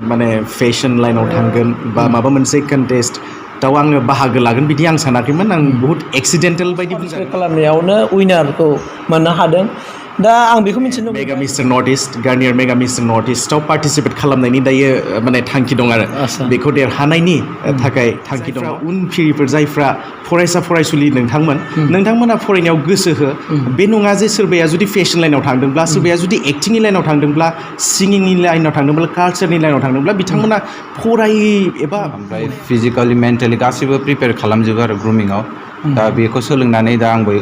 माने फेशन लाइनाव थांगोन बा माबा मोनसे कन्टेस्ट दाव आङो बाहागो लागोन बिदि आं सानाखैमोन आं बहुत एक्सिडेन्टेल बायदि बुंजागोन खालामनायावनो उइनारखौ मोननो हादों दा आं बेखौ मिथिनो mega mister North East Garnier mega mister North इस्टआव पार्टिसिपेट खालामनायनि दायो माने थांखि दं आरो बेखौ देरहानायनि थाखाय थांखि दं उनफिरिफोर जायफ्रा फरायसा फरायसुलि नोंथांमोना फरायनायाव गोसो हो बे नङा जे सोरबाया जुदि फेशन लाइनाव थांदोंब्ला सोरबाया जुदि एक्टिंनि लाइनाव थांदोंब्ला सिंगिंनि लाइनाव थांदोंब्ला कालचारनि लाइनाव थांदोंब्ला बिथांमोना फराय एबा ओमफ्राय फिजिकेलि मेन्टेलि गासैबो प्रिपेयार खालामजोबो आरो ग्रुमिंआव दा बेखौ सोलोंनानै दा आंबो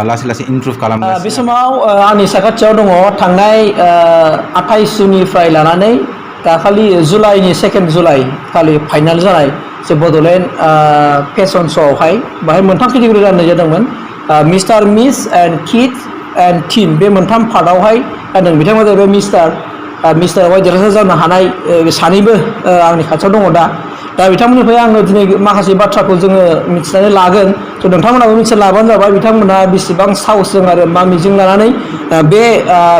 लासै लासै इमप्रुभ खालामगासिनो बे समाव आंनि साखाथियाव दङ थांनाय 28 जुननिफ्राय लानानै दाखालि जुलाइनि 2 जुलाइ खालि फाइनाल जानाय जे बड'लेण्ड फेशन श'आवहाय बाहाय मोनथाम केटेगरि राननाय जादोंमोन mister miss and kids and tin बे मोनथाम पार्टआवहाय जादों बिथांमोना जाहैबाय मिस्टारावहाय देरहासार जानो हानाय सानैबो आंनि खाथियाव दङ दा बिथांमोननिफ्राय आङो दिनै माखासे बाथ्राखौ जोङो मिथिनानै लागोन थ' नोंथांमोनाबो मिथिना लाबानो जाबाय बिथांमोना बेसेबां साहसजों आरो मा मिजिं लानानै बे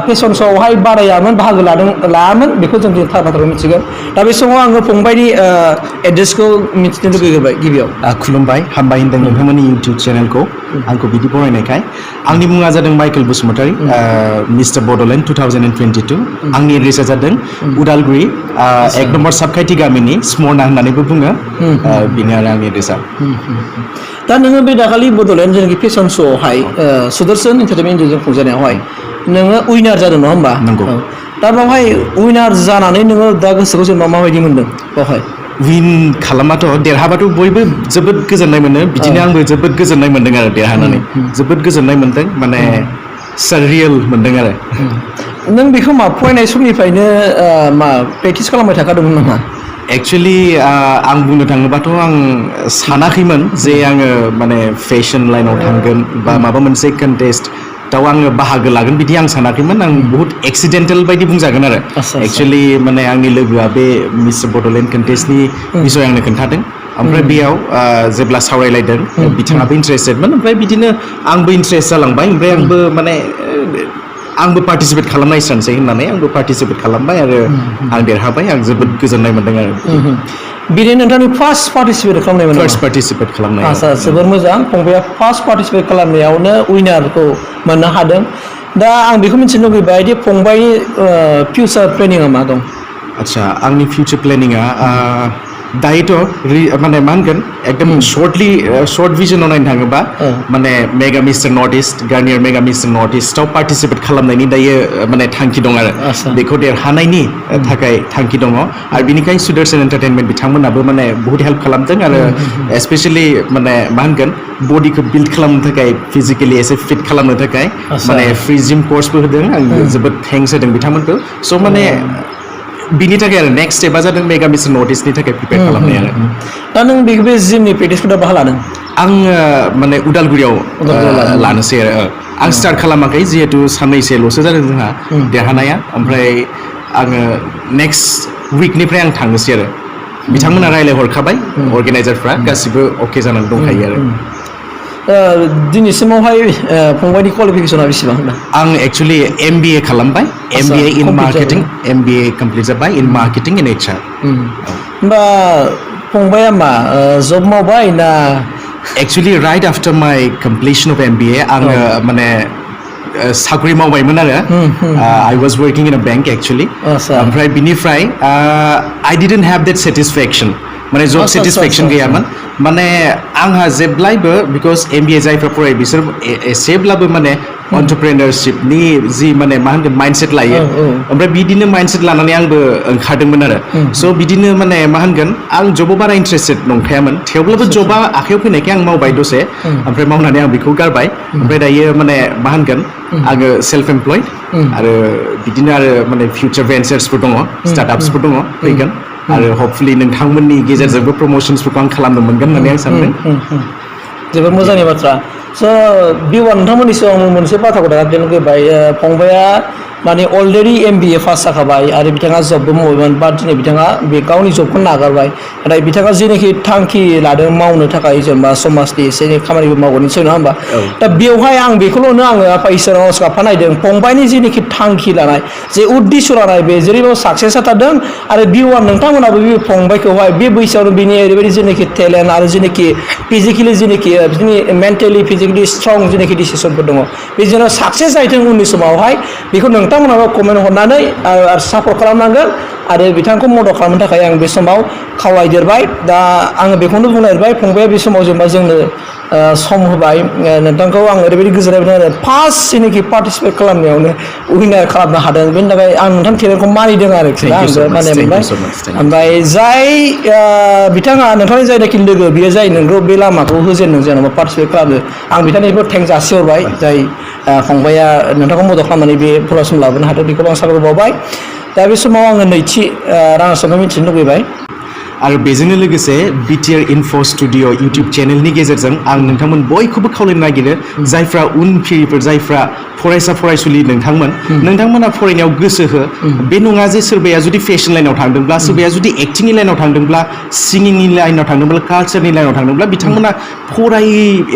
फेशन श'आवहाय बाहागो लायामोन बेखौ जों दिनै थार बाथ्राखौ मिथिगोन दा बे समाव आङो फंबायनि एड्रेसखौ मिथिनो लुगैबाय गिबियाव खुलुमबाय हामबाय होनदों नोंथांमोननि इउटिउब चेनेलखौ आंखौ बिदि बरायनायखाय आंनि मुङा जादों माइकेल बसुमतारी मिस्टार बड'लेण्ड 2022 आंनि एड्रेसा जादों उदालगुरि 1 नम्बर साबखायथि गामिनि स्मरना होननानैबो बुङो बेनो आरो आंनि एड्रेसा दा नोङो बे दाखालि बड'लेण्ड जेनाखि फेशन श'आवहाय सुदर्शन एन्टारटेनमेन्टजों खुंजानायावहाय नोङो उइनार जादों नङा होमबा नंगौ दा बेवहाय उइनार जानानै नोङो दा गोसोखौ जेनेबा माबायदि मोनदों बेवहाय विन खालामाथ' देरहाबाथ' बयबो जोबोद गोजोननाय मोनो बिदिनो आंबो जोबोद गोजोननाय मोनदों आरो देरहानानै जोबोद गोजोननाय मोनदों माने साररियेल मोनदों आरो नों बेखौ मा फरायनाय समनिफ्रायनो मा प्रेक्टिस खालामबाय थाखादोंमोन नामा एक्चुअलि आं बुंनो थाङोबाथ' आं सानाखैमोन जे आङो माने फेशन लाइनाव थांगोन बा माबा मोनसे कन्टेस्ट दाव आङो बाहागो लागोन बिदि आं सानाखैमोन आं बहुत एक्सिडेन्टेल बायदि बुंजागोन आरो एक्चुअलि माने आंनि लोगोआ बे मिस्टार बड'लेण्ड कन्टेस्टनि बिसय आंनो खोन्थादों ओमफ्राय बेयाव जेब्ला सावरायलायदों बिथाङाबो इन्टारेस्टेडमोन ओमफ्राय बिदिनो आंबो इन्टारेस्ट जालांबाय ओमफ्राय आंबो माने आंबो पार्टिसिपेट खालामनाय सानसै होननानै आंबो पार्टिसिपेट खालामबाय आरो आं देरहाबाय आं जोबोद गोजोननाय मोनदों आरो बिदिनो नोंथांनि फार्स्ट पार्टिसिपेट खालामनाय फार्स्ट पार्टिसिपेट खालामनाय आচ্ছা जोबोर मोजां फंबाया फार्स्ट पार्टिसिपेट खालामनायावनो उइनारखौ मोननो हादों दा आं बेखौ मिथिनो लुगैबाय दि फंबायनि फिउचार प्लेनिंआ मा दं आচ্ছা आंनि फिउचार प्लेनिंआ दायोथ' माने मा होनगोन एकदम शर्ट भिजनाव नायनो थाङोबा माने mega mister North East Garnier mega mister North इस्टआव पार्टिसिपेट खालामनायनि दायो माने थांखि दं आरो बेखौ देरहानायनि थाखाय थांखि दङ आरो बिनिखायनो सुदर्शन एन्टारटेनमेन्ट बिथांमोनाबो माने बहुत हेल्प खालामदों आरो स्पेसियेलि माने मा होनगोन बडिखौ बिल्ड खालामनो थाखाय फिजिकेलि एसे फिट खालामनो थाखाय माने फ्रि जिम कर्सबो होदों आं जोबोद थेंक्स होदों बिथांमोनखौ स' माने बिनि थाखाय आरो नेक्स्ट स्टेपा जादों मेगा मिस्टार नर्थ इस्टनि थाखाय प्रिपेयार खालामनाय आरो दा नों बे जिमनि प्रेक्टिसखौ दा बहा लादों आं माने उदालगुरियाव लानोसै आरो आं स्टार्ट खालामाखै जिहेतु साननैसोल'सो जादों जोंहा देरहानाया ओमफ्राय आङो नेक्स्ट उइकनिफ्राय आं थांनोसै आरो बिथांमोना रायज्लायहरखाबाय अर्गेनाइजारफ्रा गासिबो अके जानानै दंखायो आरो दिनैसिमावहाय फंबायनि क्वालिफिकेसना बेसेबां आं एक्चुअलि MBA खालामबाय MBA इन मार्केटिं MBA कमप्लिट जाबाय इन मार्केटिं इन HR होमबा फंबाया मा जब मावबाय ना एक्चुअलि राइट आफ्टार माय कमप्लिशन अफ MBA आङो माने साख्रि मावबायमोन आरो I was working in a bank actually ओमफ्राय बिनिफ्राय I didn't have that satisfaction माने जब सेटिसफेक्शन गैयामोन माने आंहा जेब्लायबो बिकज MBA जायफ्रा फरायो बिसोर एसेब्लाबो माने एन्टारप्रेनारशिपनि जि माने मा होनगोन माइन्डसेट लायो ओमफ्राय बिदिनो माइन्डसेट लानानै आंबो ओंखारदोंमोन आरो स' बिदिनो माने मा होनगोन आं जबाव बारा इन्टारेस्टेड नंखायामोन थेवब्लाबो जबा आखायाव फैनायखाय आं मावबाय दसे ओमफ्राय मावनानै आं बेखौ गारबाय ओमफ्राय दायो माने मा होनगोन आङो सेल्फ एमप्लयड आरो बिदिनो आरो माने फिउचार भेन्चार्सफोर दङ स्टार्टआप्सफोर दङ फैगोन आरो हपफुलि नोंथांमोननि गेजेरजोंबो प्रमोशन्सफोरखौ आं खालामनो मोनगोन होननानै आं सानदों जोबोद मोजांनि बाथ्रा स' बिवा नोंथांमोननि सिगाङाव मोनसे बाथ्राखौ दागाबदेरनो लुगैबाय फंबाया माने अलरेडि MBA पास जाखाबाय आरो बिथाङा जबबो मावबायमोन बाट दिनै बिथाङा बे गावनि जबखौ नागारबाय नाथाय बिथाङा जेनाखि थांखि लादों मावनो थाखाय जेनेबा समाजनि एसे खामानिबो मावगोन निसय नङा होमबा दा बेवहाय आं बेखौल'नो आङो आफा इसोराव गाबफा नायदों फंबायनि जेनाखि थांखि लानाय जे उद्दिस' लानाय बे जेरैबाबो साक्सेस जाथारदों आरो बिउआ नोंथांमोनाबो बे फंबायखौहाय बे बैसोआवनो बिनि ओरैबायदि जेनाखि टेलेन्ट आरो जेनाखि फिजिकेलि जेनाखि बिदिनो मेन्टेलि फिजिकेलि स्ट्रं जेनाखि डिसिसनफोर दङ बे जेन' साक्सेस जाहैथों उननि समावहाय बेखौ नोंथांमोनाबो कमेन्ट हरनानै आरो सापर्ट खालामनांगोन आरो बिथांखौ मदद खालामनो थाखाय आं बे समाव खावलायदेरबाय दा आङो बेखौनो बुंलायबाय फंबाया बे समाव जेनेबा जोंनो सम होबाय नोंथांखौ आं ओरैबायदि गोजोननाय मोनदों आरो फार्स्ट जेनाखि पार्टिसिपेट खालामनायावनो उइनार खालामनो हादों बेनि थाखाय आं नोंथांनि टेलेन्टखौ मानिदों आरोखि आंबो माने मोनबाय ओमफ्राय जाय बिथाङा नोंथांनि जायनाखि लोगो बेयो जाय नोंखौ बे लामाखौ होजेनदों जेनेबा पार्टिसिपेट खालामनो आं बिथांनिबो थेंक जासिहरबाय जाय फंबाया नोंथांखौ मदद खालामनानै बे फलासिम लाबोनो हादों बेखौबो आं साबायखर बावबाय दा बे समाव आङो नैथि रानार्सआपखौ मिथिनो लुबैबाय आरो बेजोंनो लोगोसे Btrinfostudio इउटिउब चेनेलनि गेजेरजों आं नोंथांमोन बयखौबो खावलायनो नागिरो जायफ्रा उनफिरिफोर जायफ्रा फरायसा फरायसुलि नोंथांमोना फरायनायाव गोसो हो बे नङा जे सोरबाया जुदि फेशन लाइनाव थांदोंब्ला सोरबाया जुदि एक्टिंनि लाइनाव थांदोंब्ला सिंगिंनि लाइनाव थांदोंब्ला कालचारनि लाइनाव थांदोंब्ला बिथांमोना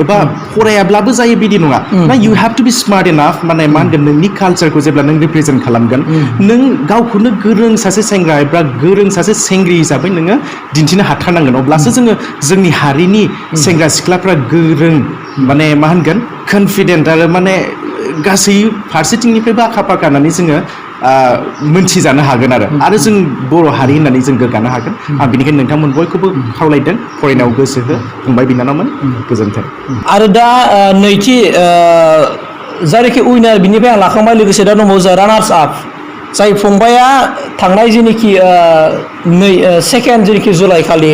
एबा फरायाब्लाबो जायो बिदि नङा ना you have to be smart enough माने मा होनगोन नोंनि कालचारखौ जेब्ला नों रिप्रेजेन्ट खालामगोन नों गावखौनो गोरों सासे सेंग्रा एबा गोरों सासे सेंग्रि हिसाबै नोङो दिन्थिनो हाथारनांगोन अब्लासो जोङो जोंनि हारिनि सेंग्रा सिख्लाफ्रा गोरों माने मा होनगोन कनफिडेन्ट आरो माने गासै फारसेथिंनिफ्रायबो आखा फाखा होननानै जोङो मोनथिजानो हागोन आरो जों बर' हारि होननानै जों गोग्गानो हागोन आं बेनिखायनो नोंथांमोन बयखौबो खावलायदों फरायनायाव गोसो हो फंबाय बिनानावमोन गोजोन्थों आरो दा नैथि जायनाखि उइनार बिनिफ्राय आं लाखांबाय लोगोसे दा दंबावो जा रानार्स आप जाय फंबाया थांनाय जेनोखि सेकेन्ड जेनोखि जुलाइ खालि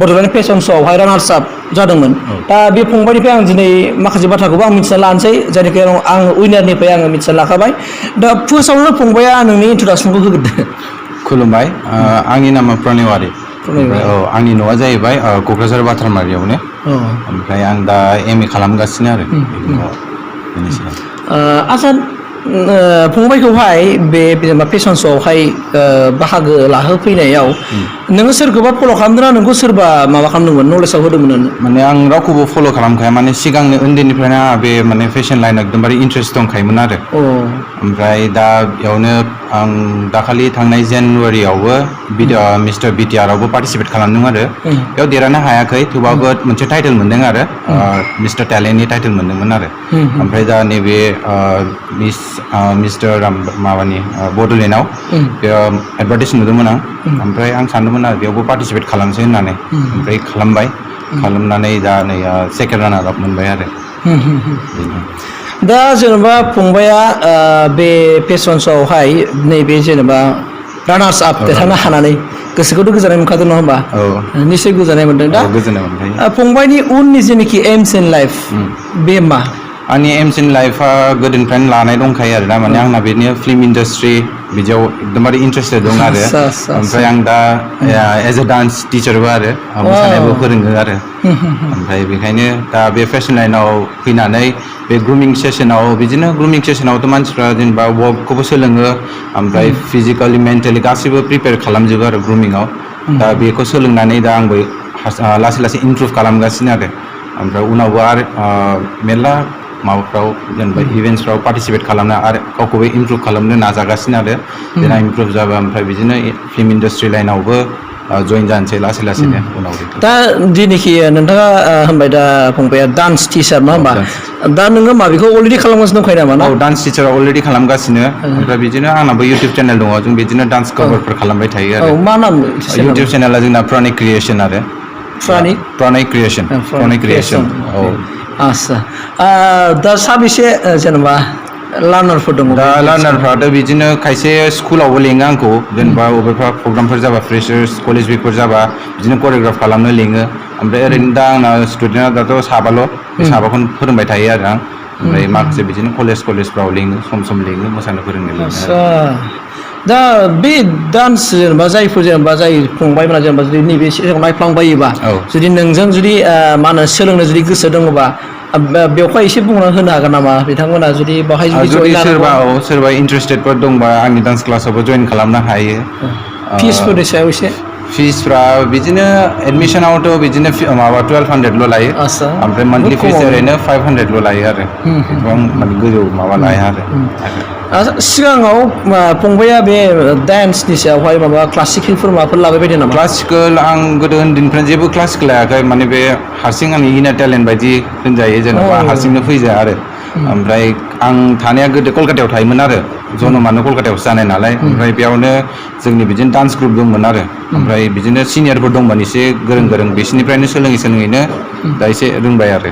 बड'लेण्ड फेशन श'आवहाय रानार्स आप जादोंमोन दा बे फंबायनिफ्राय आं दिनै माखासे बाथ्राखौबो आं मिथिना लानोसै जायनाखि आं उइनारनिफ्राय आङो मिथिना लाखाबाय दा फार्स्टआवनो फंबाया नोंनि इन्ट्रडाक्सनखौ होग्रोदो खुलुमबाय आंनि नामा प्रणेवारि औ आंनि न'आ जाहैबाय क'क्राझार बाथ्रामारियावनो ओमफ्राय आं दा MA खालामगासिनो आरो बेनोसै आच्छा फंबायखौहाय बे जेनेबा फेशन श'आवहाय बाहागो लाहोफैनायाव नोङो सोरखौबा फल' खालामदोंना नोंखौ सोरबा माबा खालामदोंमोन नलेजाव होदोंमोन माने आं रावखौबो फल' खालामखाया माने सिगांनो उन्दैनिफ्रायनो बे माने फेशन लाइनाव एकदमबारे इन्ट्रेस्ट दंखायोमोन आरो ओमफ्राय दा बेयावनो आं दाखालि थांनाय जानुवारियावबो मिस्टार BTRआवबो पार्टिसिपेट खालामदों आरो बेयाव देरहानो हायाखै थेवबाबो मोनसे टाइटेल मोनदों आरो मिस्टार टेलेन्टनि टाइटेल मोनदोंमोन आरो ओमफ्राय दा नैबे मिस्टार माबानि बड'लेण्डआव बेयाव एडभार्टाइज नुदोंमोन आं ओमफ्राय आं सानदोंमोन आरो बेयावबो पार्टिसिपेट खालामसै होननानै ओमफ्राय खालामनानै दा नै सेकेन्ड रानार आप मोनबाय आरो दा जेनेबा फंबाया बे फेशन श'आवहाय नैबे जेनेबा रानार्स आप देरहानो हानानै गोसोखौथ' गोजोननाय मोनखादों नङा होमबा निश्चय गोजोननाय मोनदों दा गोजोननाय मोनखायो फंबायनि उननि जेनोखि एम्स इन लाइफ बे मा आंनि एम्स इन लाइफआ गोदोनिफ्रायनो लानाय दंखायो आरो ना माने आंना बेनो फिल्म इन्डास्ट्रि बिदियाव एकदमबारे इन्ट्रेस्टेड दं आरो ओमफ्राय आं दा एज ए डान्स टिचारबो आरो मोसानायबो फोरोङो आरो ओमफ्राय बेखायनो दा बे फेशन लाइनाव फैनानै बे ग्रुमिं सेसनावथ' मानसिफ्रा जेनेबा वर्कखौबो सोलोङो ओमफ्राय फिजिकेलि मेन्टेलि गासैबो प्रिपेयार खालामजोबो आरो ग्रुमिङाव दा बेखौ सोलोंनानै दा आंबो लासै लासै इमप्रुभ खालामगासिनो आरो ओमफ्राय उनावबो आरो मेरला माबाफ्राव जेनेबा इभेन्ट्सफ्राव पार्टिसिपेट खालामनो आरो गावखौबो इमप्रुभ खालामनो नाजागासिनो आरो देनां इमप्रुभ जाबा ओमफ्राय बिदिनो फिल्म इन्डास्ट्रि लाइनावबो जइन जानोसै लासै लासैनो उनाव दा जेनोखि नोंथाङा होनबाय दा फंबाया डान्स टिचार नङा होमबा दा नोङो माबेखौ अलरेडि खालामगासिनो दंखायो नामा औ डान्स टिचारा अलरेडि खालामगासिनो ओमफ्राय बिदिनो आंनाबो इउटिउब चेनेल दङ जों बिदिनो डान्स कभारफोर खालामबाय थायो आरो मा नाम इउटिउब चेनेला जोंना प्रनिक क्रिएसन आरो प्रनिक क्रिएसन औ आच्छा दा साबेसे जेनेबा लार्नारफोर दङ दा लार्नारफ्राथ' बिदिनो खायसे स्कुलावबो लेङो आंखौ जेनेबा बबेबा प्रग्रामफोर जाबा फ्रेशार्स कलेज उइकफोर जाबा बिदिनो करिय'ग्राफ खालामनो लेङो ओमफ्राय ओरैनो दा आंना स्टुडेन्टआ दाथ' साबाल' बे साबाखौनो फोरोंबाय थायो आरो आं ओमफ्राय माखासे बिदिनो कलेजफ्राव लेङो सम लेङो मोसानो फोरोंनो लेङो दा बे डान्स जेनेबा जायफोर जेनेबा जाय फंबायमोना जेनेबा जुदि नैबे सिगाङाव नायफ्लांबायोबा जुदि नोंजों जुदि मा होनो सोलोंनो जुदि गोसो दङबा बेवहाय एसे बुंना होनो हागोन नामा बिथांमोना जुदि बाहाय जुदि सोरबा इन्टारेस्टेडफोर दंबा आंनि डान्स क्लासावबो जइन खालामनो हायो फिसफोरनि सायाव एसे फिसफ्रा बिदिनो एडमिसनावथ' बिदिनो माबा 1200ल' लायो ओमफ्राय मान्थलि फिस ओरैनो 500ल' लायो आरो गोबां माने गोजौ माबा लाया आरो सिगाङाव फंबाया बे डान्सनि सायावहाय माबा क्लासिकेलफोर माबाफोर लाबाय बायदों नामा क्लासिकेल आं गोदो उन्दैनिफ्राय जेबो क्लासिकेल लायाखै माने बे हारसिं आंनि इनार टेलेन्ट बायदि होनजायो जेनेबा हारसिंनो फैजा आरो ओमफ्राय आं थानाया गोदो कलकातायाव थायोमोन आरो जनमानो कलकातायावसो जानाय नालाय ओमफ्राय बेयावनो जोंनि बिदिनो डान्स ग्रुप दंमोन आरो ओमफ्राय बिदिनो सिनियरफोर दंमोन एसे गोरों बिसोरनिफ्रायनो सोलोङैनो दा एसे रोंबाय आरो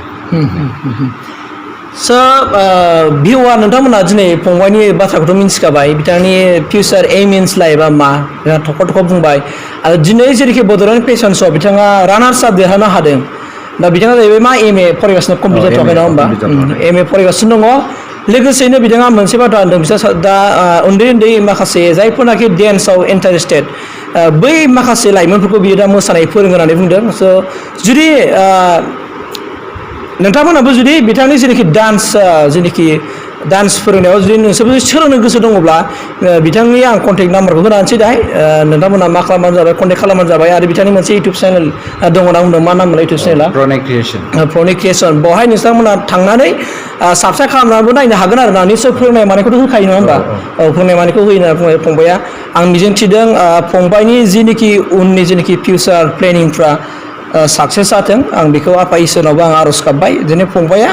भिउआ नोंथांमोना दिनै फंबायनि बाथ्राखौथ' मिन्थिखाबाय बिथांनि फिउचार एइम्स लाइफआ मा बिथाङा थख' बुंबाय आरो दिनै जेरैखि बड'लेण्ड फेशन श' बिथाङा रानार्स आप देरहानो हादों दा बिथाङा जाहैबाय मा एम ए फरायगासिनो कमप्लिट जाथ'वाखै नङा होमबा एम ए फरायगासिनो दङ लोगोसेनो बिथाङा मोनसे बाथ्रा होनदों बिसोर दा उन्दै माखासे जायफोरनाखि डेन्सआव इन्टारेस्टेड बै माखासे लाइमोनफोरखौ बियो दा मोसानाय फोरोङो होननानै बुंदों स' जुदि नोंथांमोनाबो जुदि बिथांनि जेनाखि डान्स फोरोंनायाव जुदि नोंसोरबो सोलोंनो गोसो दङब्ला बिथांनि आं कन्टेक्ट नाम्बारखौ होनानैसै दाहाय नोंथांमोना मा खालामबानो जाबाय कन्टेक्ट खालामबानो जाबाय आरो बिथांनि मोनसे इउटुब चेनेल दङ ना बुंदों मा नाम मोनलाय इउटुब चेनेला प्रनिक क्रिएसन बेवहाय नोंथांमोना थांनानै साबस्क्राइब खालामनानैबो नायनो हागोन आरो ना निस्सय फोरोंनाय मानायखौथ' होखायो नङा होमबा फोरोंनाय मानायखौ होयो होनना फंबाया आं मिजिंथिदों फंबायनि जिनिखि उननि जिनिखि फिउचार प्लेनिंफ्रा साक्सेस जाथों आं बेखौ आफा इसोरनावबो आं आर'ज गाबबाय दिनै फंबाया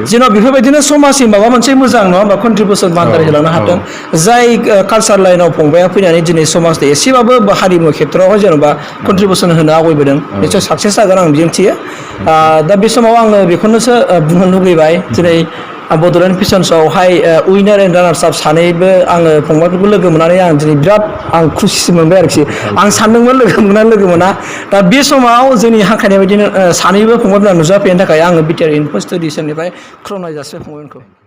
जेन' बेफोरबायदिनो समाजनि माबा मोनसे मोजां नङा होमबा कन्ट्रिबिउसन बान्दारि होलांनो हाथों जाय कालसार लाइनाव फंबाया फैनानै दिनै समाजनि एसेबाबो हारिमु खेत्रआवहाय जेन'बा कन्ट्रिबिउसन होनो आवगायबोदों निस्सय साक्सेस जागोन आं मिजिंथियो दा बे समाव आङो बेखौनोसो बुंनो लुगैबाय दिनै बड'लेण्ड फेशन श'आवहाय उइनार एन्ड रानार्स आप सानैबो आङो फंबायफोरखौ लोगो मोननानै आं दिनै बिराद आं खुसिसो मोनबाय आरोखि आं सानदोंमोन लोगो मोना दा बे समाव जोंनि हांख्रायनाय बायदिनो सानैबो फंबायफोरा नुजाफैनो थाखाय आङो Btrinfostudio निफ्राय खुलुमनाय जासिबाय फंबायमोनखौ